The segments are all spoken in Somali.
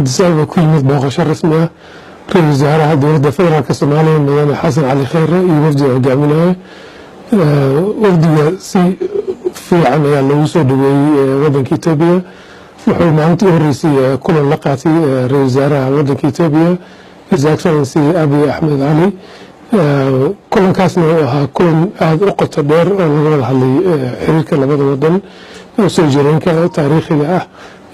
Addis Ababa ku yimid booqasho rasmi ah ra-iisul wasaaraha Dowladda Federaalka Soomaaliya, Mudane Xasan Cali Kheyre, iyo wafdiga hogaaminaya. Wafdiga si fiican ayaa loogu soo dhaweeyey wadanka Etoobiya. Wuxuu maalintii u horeysay kulan la qaatay ra-isul wasaaraha wadanka Etoobiya, His Excellency Abiy Axmed Cali. Kulankaasna uu ahaa kulan aada u qoto dheer oo laga wada hadlay xiriirka labada wadan soo jireenka taariikhiga ah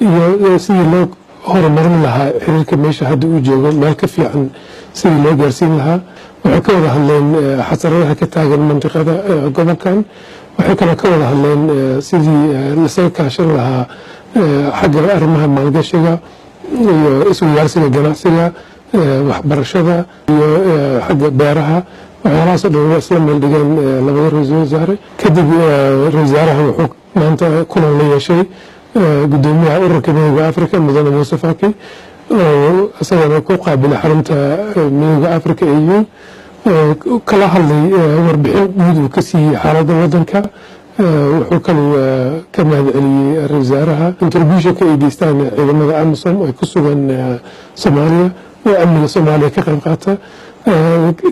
iyo sidii loo horumarin lahaa xiriirka, meesha hadda uu joogo meel ka fiican sidii loo gaarsiin lahaa. Waxay ka wada hadleen xasaradaha ka taagan mandiqada gobolkan. Waxay kaloo ka wada hadleen sidii lasaga kaashan lahaa xagga arrimaha maalgashiga iyo isweydaarsiga ganacsiga, waxbarashada iyo xagga beeraha. Waxyaalahaas oo dhan waa isla meel dhigeen labada ra-iisul wasaare. Kadib ra-isul wasaaraha wuxuu maanta kulan la yeeshay gudoomiyaha Ururka Midowga Africa, Mudane Muuse Faki, oo isagana ku qaabilay xarunta Midowga Africa, AU, oo kala hadlay warbixin guud uu ka siiyey xaaladda wadanka. Wuxuu kaluu ka mahad celiyey ra-isul wasaaraha contributionka ay geystaan ciidamada AMISOM ay ku sugan Soomaaliya oo amniga Soomaaliya ka qayb qaata.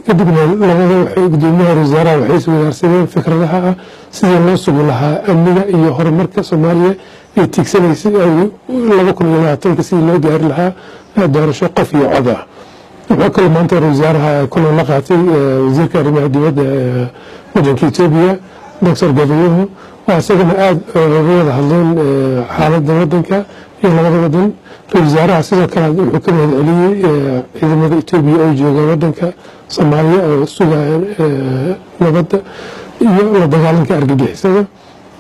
Kadibna labada waxay gudoomiyaha ra-isul wasaaraha waxay isweydaarsadeen fikradaha ah sidii loo sugi lahaa amniga iyo horumarka Soomaaliya ay tiigsanaysay 2020-ka, sidii loo gaari lahaa doorasho qof iyo cod ah. Wuxuu kaloo maanta ra-isul wasaaraha kulan la qaatay wasiirka arrimaha dibadda ee wadanka Etoobiya, Doctor Gabayahu, oo isagana aada uga wada hadleen xaaladda wadanka iyo labada wadan. Ra-isul wasaaraha sidoo kale wuxuu ka mahad celiyey ciidamada Etoobiya oo jooga wadanka Soomaaliya oo sugaya nabadda iyo la dagaalanka argagixisada.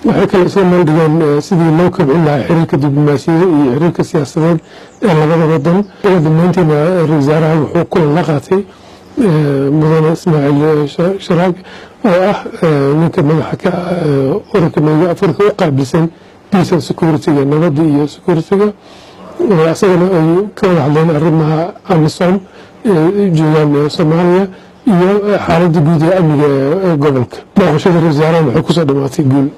Waxay kaloo isla meel dhigeen sidii loo kobcin lahaa xiriirka diblomaasiyada iyo xiriirka siyaasadeed ee labada wadan. Ugu dambeyntiina ra-isul wasaaraha wuxuu kulan la qaatay Mudane Ismaaciil Sharaag, oo ah ninka madaxa ka Ururka Midowga Afrika u qaabilsan peace and security-ga, nabadda iyo security-ga, isagana ay ka wada hadleen arrimaha AMISOM joogaan Soomaaliya iyo xaaladda guud ee amniga ee gobolka. Booqashada ra-isul wasaaraha waxay kusoo dhamaatay guul.